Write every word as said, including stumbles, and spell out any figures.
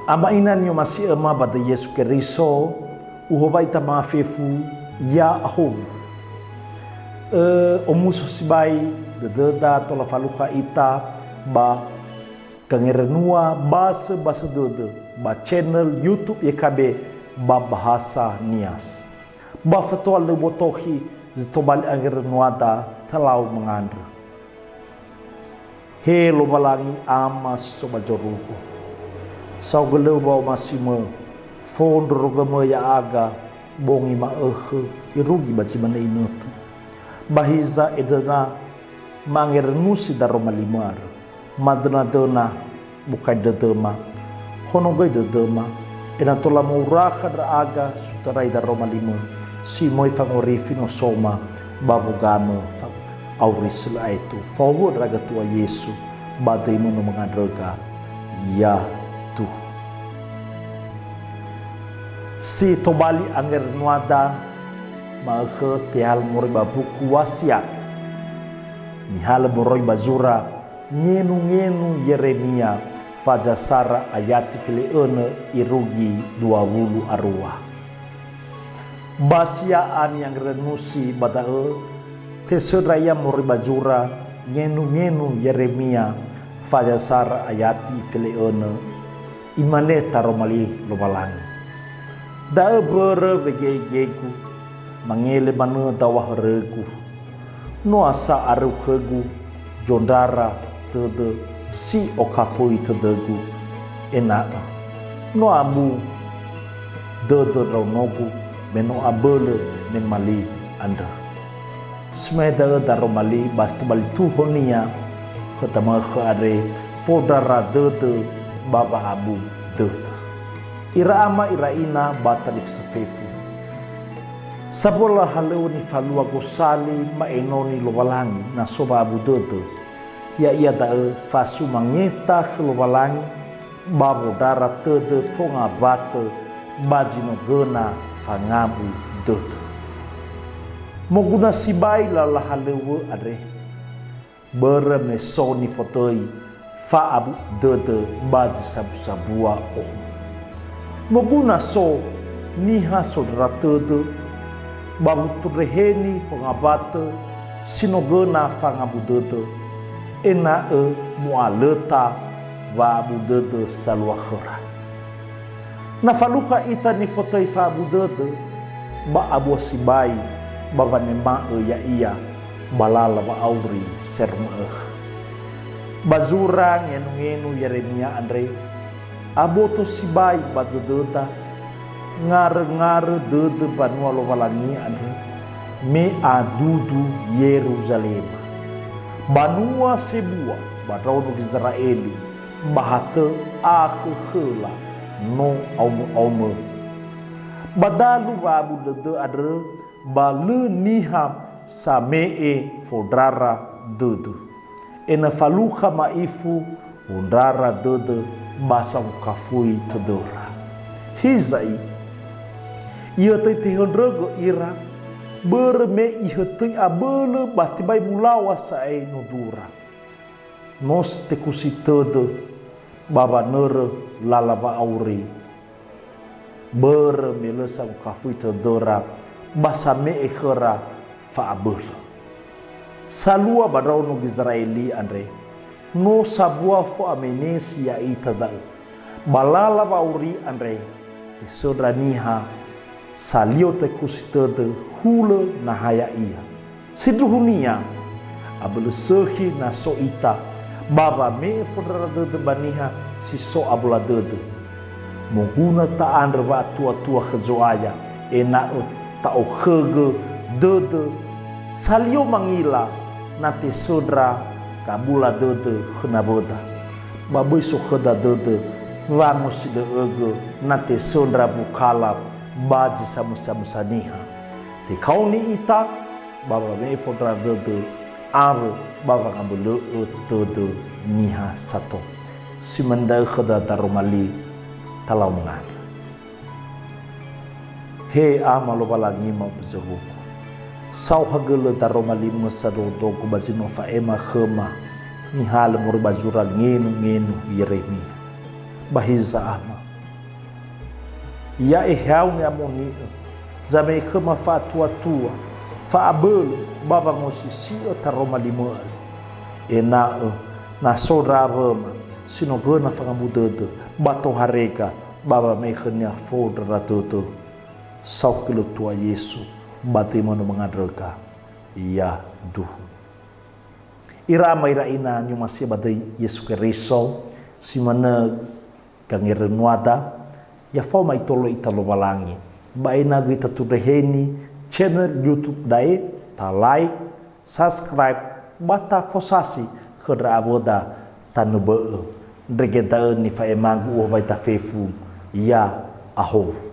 Ama ina ni'omasi'öma ba döi Yesu Keriso, uhowa'i tama fefu, ya'ahowu. Ö, omuso sibai dödöda tola falukha ita ba gangerenua basöbasö dödö ba channel YouTube Y K B ba bahasa Nias. Ba fatua lö botohi zi tobali angerenuada talau mangandrö. He Lowalangi Ama si so ba zorugo, saohagölö wa'omasimö, fondrorogömö ya'aga bongi ma'ökhö irugi ba zi manö inötö. Ba hiza edöna mangerenusi daroma limö andrö, madönadöna bokai dödöma, honogöi dödöma, ena'ö tola mo'urakha ndra'aga sutarai daroma limö, si möi fangorifi nosoma ba wogamö fa-, auri si lö aetu. Fahowu'ö ndra'aga Tu'a Yesu, ba döi-Mö no mangandröga. Ya Tuhan. Si tobali angerenuada ma'ökhö tehalö moroi ba buku Wasiat. Nihalö moroi ba zura Ngenu-ngenu Yeremia, faza sara ayati fele'önö irugi dua wulu a rua. Ba si ya'a ni'angerenusi ba da'ö, tesöndra ia moroi ba zura Ngenu-ngenu Yeremia, faza sara ayati fele'önö, imane taroma li Lowalangi. Da'ö mbörö wege'egegu, mangele manö daŵa hörögu. Noa sa aröu khögu, zondrara dödö si okaföi tödögu, ena'ö no abu dödö ndraonogu, me no abölö nemali andrö. Si ma'e da'ö daroma li ba si tobali tuhonia khö tamaökhö andre, fondrara dödö ba wa'abu dödö. Ira ama, ira ina ba talifusö fefu. Sambua lahalöŵö nifalua gosali ma'enoni Lowalangi na so wa'abu dödö, ya'ia da'ö fasumangeta khö Lowalangi ba wondrara tödö fongabatö ba zi no göna fangabu dödö. Moguna sibai lala halöŵö andre, börö me so nifotöi fa'abu dödö ba zi sabusabua omo. Moguna so niha sondrara tödö ba wutundreheni fongabatö si no göna fangabu dödö, ena'ö mo'alöta wa'abu dödö salua khöra. Na falukha ita nifotöi fa'abu dödö, ba abua sibai ba wanema'ö ya'ia ba lala wa'auri seroma'ökhö. Ba zura ngenu-ngenu Yeremia andre, aboto sibai ba dödöda ngarö-ngarö dödö banua Lowalangi andrö, me adudu Yeruzalema, banua sebua ba ndraono Gizera'eli, ba hatö akhö khöla no aomö-aomö. Ba dalu wa'abu dödö andrö, ba lö niha same'e fondrara dödö, ena'ö falukha ma'ifu wondrara dödö ba sangokafui tödöra. Hiza'i, iötöi tehöndrögö ira, börö me iötöi abölö ba tebai mulaŵa sa'ae nodura. No si tekusi tödö ba wanörö lala wa'auri, börö me lö sangokafui tödöra ba same'e khöra fa'abölö. Salua ba ndraono Gizera'eli andre, no sambua fo'amenesi ya'ita da'ö. Ba lala wa'auri andre, tesöndra niha salio tekusi tödö hulö naha ya'ia. Sindruhunia, abölö sökhi na so ita ba wame'e fondrara dödö ba niha si so abula dödö. Moguna ta'andrö wa'atuatua khö Zo'aya, ena'ö ta'okhögö dödö salio mangila na tesöndra gabula dödö khö nawöda. Ba böi so khöda dödö wangosidö'ögö na tesöndra bukala ba zi samösamösa niha. Tekaoni ita ba wame'e fondrara dödö awö ba wangabölö'ö tödö niha sato. Si manö da'ö khöda daroma li, talau mangandrö. He Ama Lowalangi ma'ozorugu, saohagölö daroma li-Mö sandrongogu ba zi no fa'ema khöma nihalö moroi ba zura ngenu-ngenu Yeremia. Ba hiza Ama, Ya'e heau ni'amoni'ö, zame'e khöma fa'atuatua, fa'abölö, ba wangosisi'ö taroma limö'ö. Ena'ö, na so ndra awöma, si no göna fangambu dödö, ba toharega, ba wame'e khönia fondra ndra tödö. Saohagölö Tua Yesu, ba döi manö mangandröga. Yaduhu. Ira ama ira ina ni'omasi'ö ba döi Yesu Keriso, si manö gangerönuada, ya faoma itolo'ö ita Lowalangi. Ba ena'ö göi tatundreheni channel YouTube da'e, ta like, subscribe, ba tafosasi khö ndra awöda tanö bö'ö. Ndrege da'ö nifa'emagu u'owai tafefu, ya ahowu.